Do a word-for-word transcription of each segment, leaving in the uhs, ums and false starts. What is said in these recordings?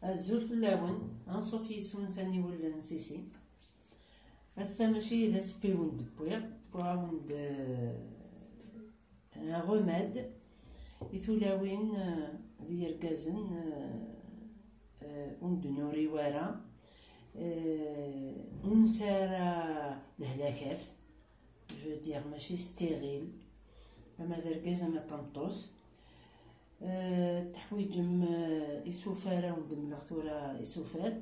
Azul fell-awen, anṣuf yis-wen s aniwel n Sisi. Ass-a mačči d asewwi i wen-d-wwiɣ, wwiɣ-awen-d, eh, un remède i tulawin, eh, d yergazen, eh, eh, ur d-nuriw ara, eh, ur nesɛi ara lehlakat, je veux dire, mačči stérile, ama d argaz ama d tameṭṭut. Eh, teḥwiǧem, eh, isufar, ad wen-d-mleɣ tura isufar.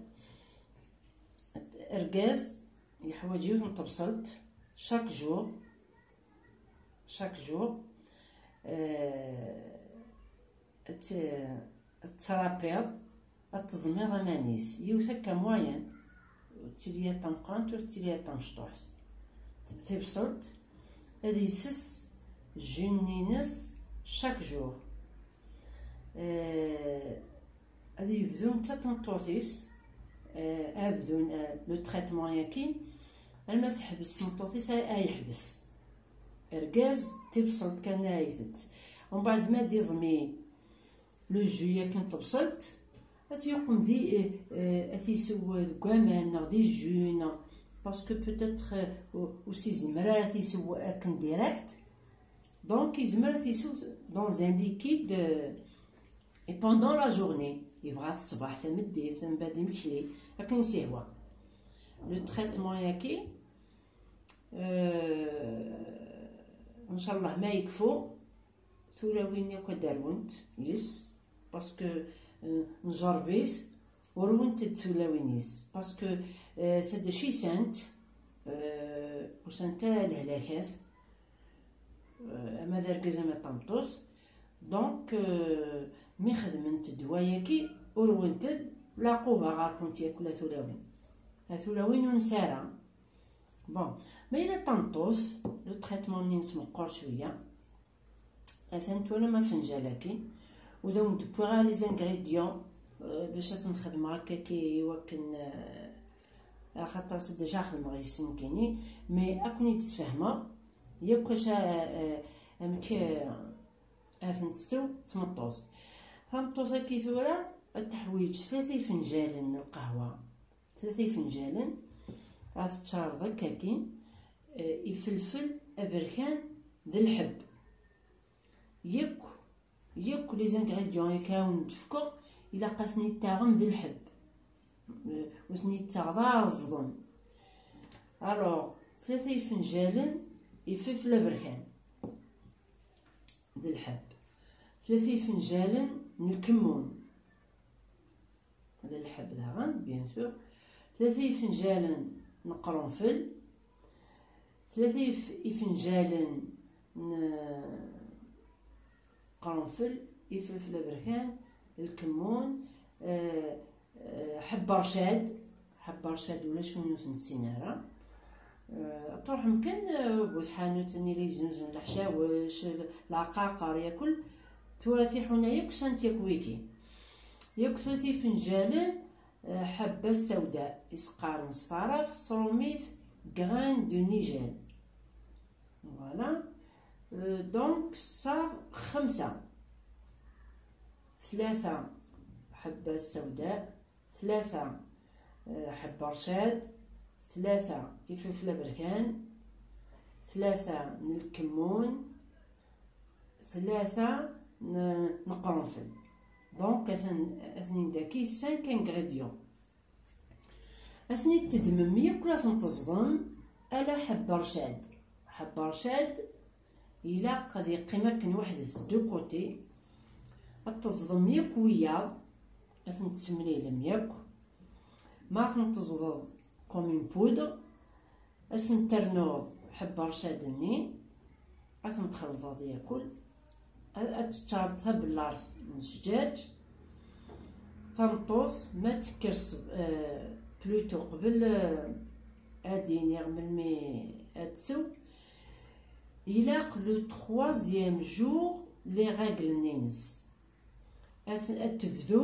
Argaz yeḥwaǧ yiwet n tebṣelt chaque jour, chaque jour. Eh, ad t-, ad tettṛapiḍ, ad teẓmiḍ aman-is. Yiwet akka moyenne, ur ttili ara d tameqqrant, ur ttili ara d tamecṭuḥt. Tibṣelt, ad yesses jus-ines chaque jour. Eh, ad yebdu netta d tmeṭṭut-is, eh, ad bdun, eh, le traitement-yaki, alma teḥbes tmeṭṭut-is, ay, ay yeḥbes. Argaz, tibṣelt kan ay itett. Umbeɛd ma d-iẓmi le jus-yaki n tebṣelt, ad t-yuqem di, eh, eh, ad t-isew deg waman neɣ di jus neɣ, parce que peut-être, eh, ur, ur s-izemmer ara ad t-isew akken direct. Donc, yezmer ad t-isew dans un liquide, eh, et pendant la journée. Yebɣa-t ṣṣbeḥ, tameddit, mbeɛd imekli, akken s-ihwa. Le traitement-yaki, eh, ncallah ma yekfu, tulawin yakk ad d-rwent yes, parce que, eh, njerreb-it, urwent-d tulawin-is, parce que, eh, c'est des chissantes, eh, usant ara lehlakat, eh, ama d argaz ama d tameṭṭut. Donc, eh, mi xedment ddwa-yaki, urwent-d lɛaquba ɣer-kent yakk a tulawin. A tulawin ur nesɛi ara. Bon, ma yella d tameṭṭut, le traitement-nni-ines meqqer cwiya. Atan twalam afenjal-agi, u d awen-d-wwiɣ ara les ingrédients, eh, bac ad ten-xedmeɣ akkaki i wakken, eh, axaṭer s déjà xedmeɣ yes nekkini, mais ad ken-id-sfehmeɣ yakk acu, eh, eh, amek, eh, ad ten-tessew tmeṭṭut. Tameṭṭut-agi tura ad teḥwiǧ tlata ifenjalen n lqahwa, tlata ifenjalen, ad teččareḍ akkaki, eh, ifelfel aberkan d lḥebb. Yakk, yakk les ingrédients i awen-d-fkeɣ, ilaq ad ten-id-taɣem d lḥebb. Eh, ur ten-id-taɣeḍ ara ẓḍen. Alors, tlata ifenjalen ifelfel aberkan d lḥebb, tlata ifenjalen n lkemmun, d lḥebb daɣen, bien sûr, tlata ifenjalen n qrunfel, tlata if-, ifenjalen n qrunfel, ifelfel aberkan, lkemmun, eh, eh, ḥebb rcad, ḥebb rcad ulac win ur t-nessin ara. Eh, ad truḥem kan, eh, bu tḥanut-nni la yeznuzun leḥcawec, lɛqaqer, yakk tura tiḥuna yakk sɛant yakk wigi. Yakk tlata ifenjalen, eh, ḥabba sawda, i s-qqaren s taɛrabt s trumit grain de nigel. Voilà. Euh, donc, ça, خمسة. ثلاثة حبة سوداء، ثلاثة، آه، حبة رشاد، ثلاثة يفلفل أبركان، ثلاثة من الكمون، ثلاثة ن-، نقرنفل. Donc، أثن-، أثنين داكي cinq ingrédients. Ad ten-id-teddmem yakk, ad ten-teẓḍem ala ḥebb rcad. Ḥebb rcad ilaq ad yeqqim akken weḥd-s, de côté. Ad teẓḍem yakk wiyaḍ, ad ten-tessemlilem yakk. Ma ad ten-teẓḍeḍ comme une poudre, ad sen-ternuḍ ḥebb rcad-nni, ad ten-txelḍeḍ yakul. Ad, ad teččareḍ tabellart n ccǧaǧ. Tameṭṭut, ma tekker s-, eh, plutôt qbel, eh, ad d-iniɣ melmi ad tsew, ilaq le troisième jour les règles-nni-ines. Ad, ad tebdu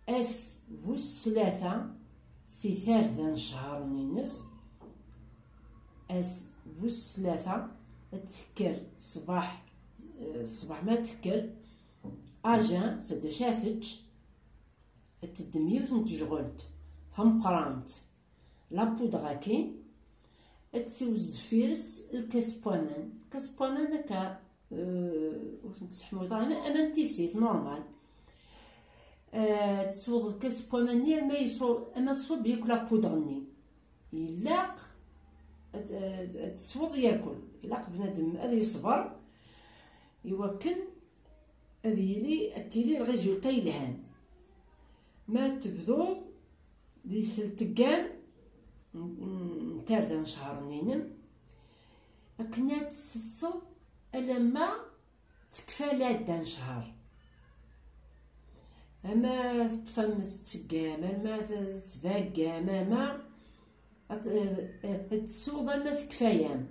ass wis tlata si tarda n ccher-nni-ines, ass wis tlata ad tekker ṣṣbeḥ, eh, ṣṣbeḥ ma tekker, à jeun, c'est-à-dire ad tečč, Teddem yiwet n tejɣelt tameqqrant, la poudre-agi, ad tessiweḍ zeffir-s lkas n waman. Lkas n waman akka, euh, ur ten-tesseḥmuḍ ara, ama, ama n tissit, normal. Euh, ad tesweḍ lkas n waman-nni ama yeṣu-, ama tṣubb yakk la poudre-nni. Ilaq ad, ad, ad tesweḍ yakk. Ilaq bnadem ad yeṣber iwakken ad yili, ad tili résultat yelhan. Ma tebduḍ di telteggam n, n, n tarda n ccehṛ-nni-inem, akken ad tessesseḍ alamma tekfa ladda n ccehṛ. Ama teṭṭef am s tteggam, ama s sbaggam, ama ad, ad tessuḍ ama tekfa-yam.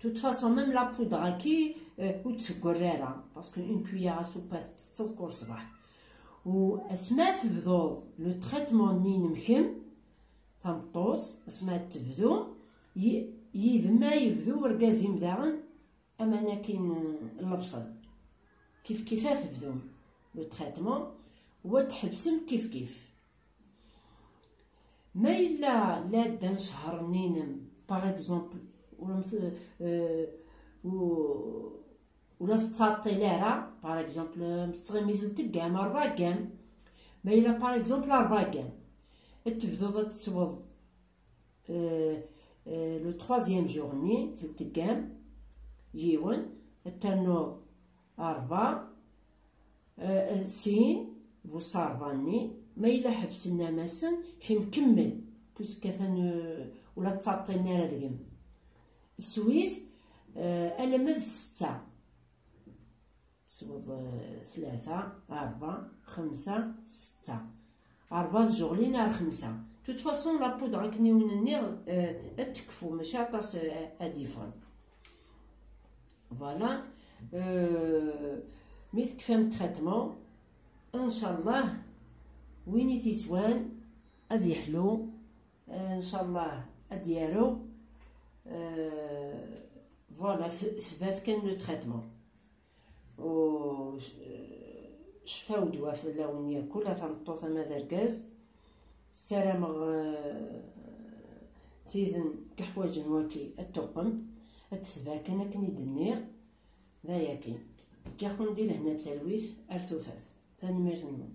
De toute façon, même la poudre-agi, euh, ur tt-teggar ara, parce que une cuillère à soupe ad tettett kul ṣṣbeḥ. U asma tebduḍ le traitement-nni-inem kemm, tameṭṭut, asma tebdu, yi-, yid-m ma yebdu urgaz-im daɣen, aman akin, euh, n lebṣel. Kif kif ad tebdum le traitement, u ad tḥebsem kif kif. Ma yella ladda n ccehṛ-nni-inem, par exemple, ur am-t-, euh, u-, ur la tettɛeṭṭil ara, par exemple, tettɣimi telteggam, rragam, ma yella, par exemple, rragam, ad tebduḍ ad tesweḍ, euh, euh, le troisième jour-nni, telteggam, yiwen, ad ternuḍ rrba, euh, sin, bu ṣṣerba-nni, ma yella ḥebsen amasen, kemm kemmel, puisque atan, euh, ur la ttɛeṭṭilen ara deg-m. Swit, euh, alamma d ssetta. Tesweḍ, euh, tlata, rrba, xemsa, ssetta. Rrba tjeɣlin ar xemsa. De toute façon, la poudre akken i wen-nniɣ, euh, ad tekfu, mačči aṭas, euh, ad d-yeffɣen. Voilà. Euh, mi tekfam traitement, ncallah, win i t-yeswan ad yeḥlu, euh, ncallah ad d-yarew. Euh, voilà, t-, tbat kan le traitement. U c-, cfa u ddwa fell-awen yakk, a tameṭṭut ama d argaz. Ssarameɣ, eh, tiden yeḥwaǧen waki ad tuqem, ad tetba kan akken i d-nniɣ. D ayagi. Ǧǧiɣ-ken di lehna d talwit ar tufat. Tanemmirt-nwen.